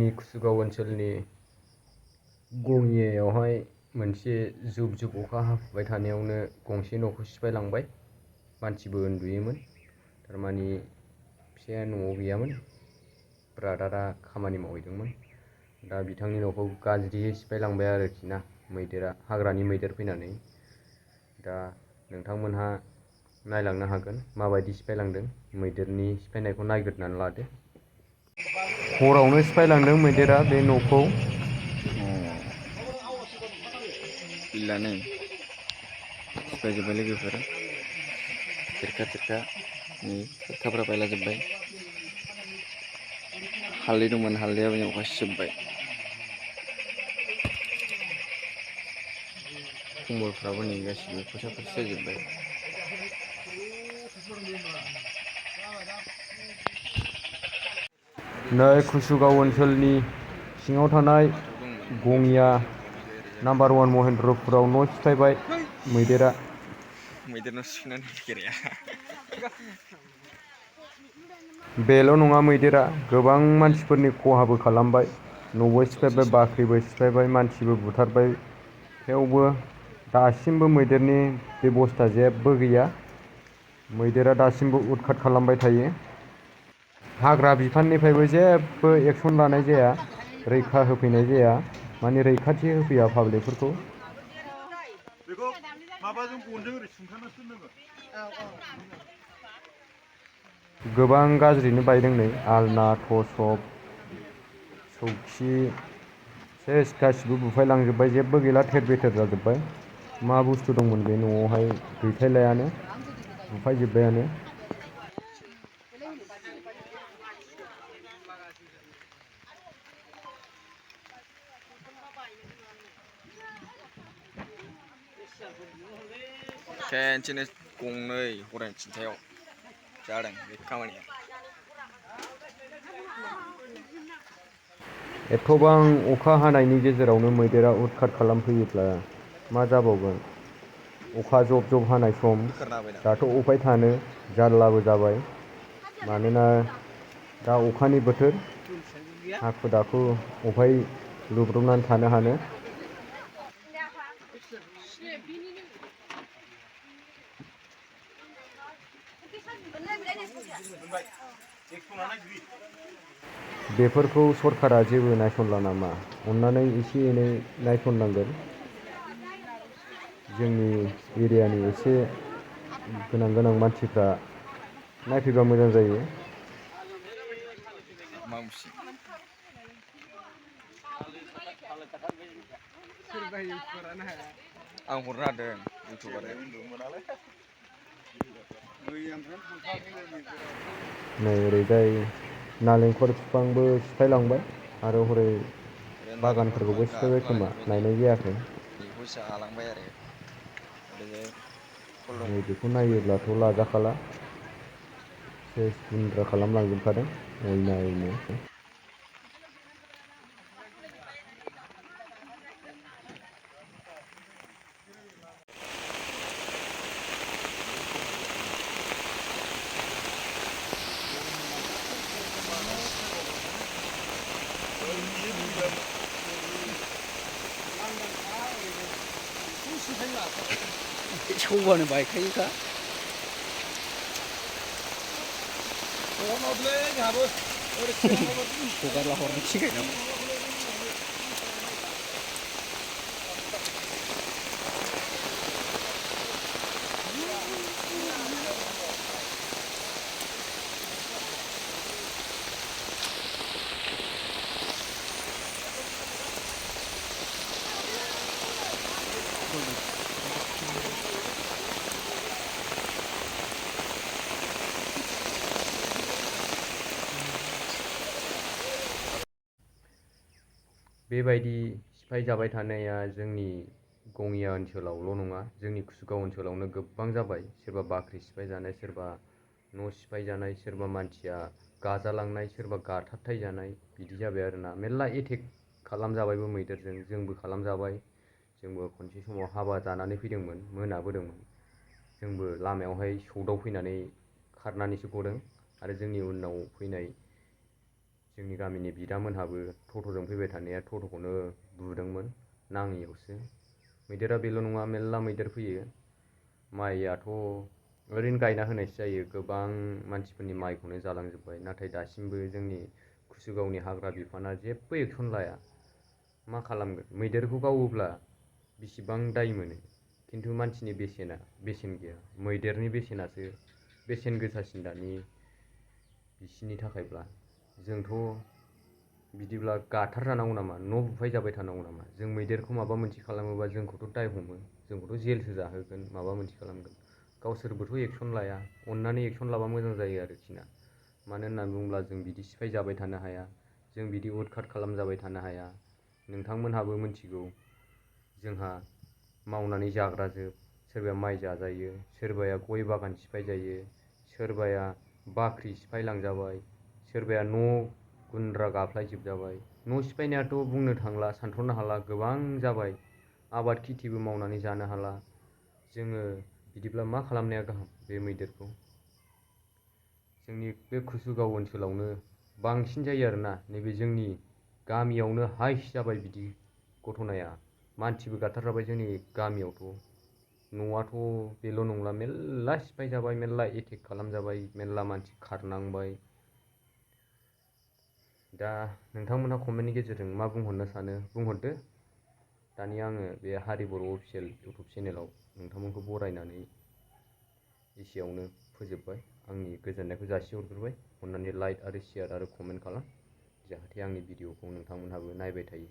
जोंनि कुसुगाव ओनसोलनि गङियायावहाय मोनसे जुब जुब अखा हाफुबाय थानायावनो गंसे न'खौ सिफायलांबाय। मानसिबो उन्दुयोमोन, थारमानि फिसाया न'आव गैयामोन, ब्रादारा खामानि मावहैदोंमोन। दा बिथांनि न'खौ गाज्रियै सिफायलांबाय आरोखि ना मैदेरा, हाग्रानि मैदेर फैनानै। दा नोंथांमोनहा नायलांनो हागोन माबायदि सिफायलांदों। मैदेरनि सिफायनायखौ नायग्रोनानै लादो। हरावनो सिफायलांदों मैदेरा बे न'खौ। गैलानो सिफायजोब्बाय लोगोफोर। खेरखा नै खेरखाफ्रा बायलाजोब्बाय। हालदै दंमोन, हालदैयाबो अखा सिजोब्बाय। खमबलफ्राबो नै गासिबो फोसा फोथि जाजोब्बाय। नै कुसुगाव ओनसोलनि सिङाव थानाय बाथौ दंमोन, गङिया बेनिफ्राय ओरैजाय नाम्बार 1 महेन्द्रपुराव न' सिफायबाय मैदेरा। मैदेरनाव सिखोनानै नागिरनाया बेल' नङा, मैदेरा गोबां मानसिफोरनि खहाबो खालामबाय। न'बो सिफायबाय, जौसेसो बाख्रिबो सिफायबाय, मानसिबो बुथारबाय। थेवबो दासिमबो मैदेरनि बेबस्था जेबो गैया। मैदेरा दासिमबो उदखाट खालामबाय थायो। हाग्रा बिफाननिफ्रायबो जेबो एक्सन लानाय जाया, रैखा होफैनाय जाया, माने रैखाथि होफैया पाब्लिकफोरखौ। बेखौ माबाजों गनजों ओरै सुंथानासो दोननांगौ। गोबां गाज्रिनो बायदों नै आलना, थसब, सौखि सेस गासिबो बुफायलांजोब्बाय, जेबो गैला, थेर बेथेर जाजोब्बाय। मा बुस्थु दंमोन बे न'आवहाय गैथायलायानो, बुफायजोब्बायानो। खेनसेनो गंनै हरनि थिनथायाव जादों बे खामानिया। एथ'बां अखा हानायनि गेजेरावनो मैदेरा उदखाट खालामफैयोब्ला मा जाबावगोन। अखा जब जब हानाय सम, बोखारना होबायना दाथ' अफाय थानो जारलाबो जाबाय। मानोना दा अखानि बोथोर, हाखु दाखु अफाय लुब्रबनानै थानो हानो। बेफोरखौ सरकारा जेबो नायसनला नामा? अन्नानै एसे एनै नायसननांगोन। जोंनि एरियानि एसे गोनां गोनां मानसिफ्रा नायफैबा मोजां जायो। मावसि आं हरनो हादों इउटुबारनो। नै ओरैजाय नालेंखर बिफांबो सिफायलांबाय आरो हरै बागानफोरखौबो नालेंखरफ्रा सिफायबाय खोमा, बागानजोब्बाय नै नायनाय जायाखै। बेखौ जालांबाय आरो ओरैजाय फल दङ नैबेखौ नायोब्लाथ' लाजाखाला, सेस गुन्द्रा खालामलांजोबखादों अयनायनो। सौबानो बायखायोखा। हगारला हरनो थिनखायो। बेबायदि सिफायजाबाय थानाया जोंनि गङिया ओनसोलावल' नङा, जोंनि कुसुगाव ओनसोलावनो गोबां जाबाय। सोरबा बाख्रि सिफायजानाय, सोरबा न' सिफायजानाय, सोरबा मानसिया गाजालांनाय, सोरबा गाथारथायजानाय, बिदि जाबाय आरोना। मेरला एटेक खालामजाबायबो मैदेरजों, जोंबो खालामजाबाय। जोंबो खनसे समाव हाबा जानानै फैदोंमोन, मोनाबोदोंमोन। जोंबो लामायावहाय सौदावफैनानै खारनानैसो गदों आरो जोंनि उनाव फैनाय जोंनि गामिनि बिदामोनहाबो टट'जों फैबाय थानाया टट'खौनो बुदोंमोन नाङियावसो। मैदेरा बेल' नङा मेरला मैदेर फैयो। माइयाथ' ओरैनो गायना होनायसो जायो, गोबां मानसिफोरनि माइखौनो जालांजोब्बाय। नाथाय दासिमबो जोंनि कुसुगावनि हाग्रा बिफाना जेबो एक्सन लाया। मा खालामगोन, मैदेरखौ गावोब्ला बिसिबां दाय मोनो, खिन्थु मानसिनि बेसेन गैया। मैदेरनि बेसेनासो बेसेन गोसासिन दानि बिसिनि थाखायब्ला। जोंथ' बिदिब्ला गाथार जानांगौ नामा, न' बुफाय जाबाय थानांगौ नामा? जों मैदेरखौ माबा मोनसे खालामोबा जोंखौथ' दाय हमो, जोंखौथ' जेलसो जाहोगोन, माबा मोनसे खालामगोन। गावसोरबोथ' एक्सन लाया, अननानै एक्सन लाबा मोजां जायो आरोखि ना। मानो होननानै बुङोब्ला जों बिदि सिफाय जाबाय थानो हाया, जों बिदि उदखाट खालामजाबाय थानो हाया। नोंथांमोनहाबो मिथिगौ जोंहा मावनानै जाग्राजोब, सोरबाया माइ जाजायो, सोरबाया गय बागान सिफाय जायो, सोरबाया बाख्रि सिफाय लांजाबाय, सोरबाया न' गुन्द्रा गाफ्लायजोबजाबाय। न' सिफायनायाथ' बुंनो थांला, सानथ्र'नो हाला, गोबां जाबाय। आबाद खेथिबो मावनानै जानो हाला। जोङो बिदिब्ला मा खालामनाया गाहाम बे मैदेरखौ? जोंनि बे कुसुगाव ओनसोलावनो बांसिन जायो आरोना, नैबे जोंनि गामियावनो हाइस जाबाय बिदि घटनाया। मानसिबो गाथारजाबाय जोंनि गामियावथ'। न'आथ' बेल' नंला, मेरला सिफाय जाबाय, मेरला एटेक खालामजाबाय, मेरला मानसि खारनांबाय। दा नोंथांमोनहा कमेन्टनि गेजेरजों मा बुंहरनो सानो बुंहरदो। दानिया आङो बे हारि बर' अफिसियेल इउटुब चेनेलाव नोंथांमोनखौ बरायनानै एसेयावनो फोजोबबाय। आंनि गोजोननायखौ जासिहरग्रोबाय। अन्नानै लाइक आरो शेयार आरो कमेन्ट खालाम, जाहाथे आंनि भिडिअखौ नोंथांमोनहाबो नायबाय थायो।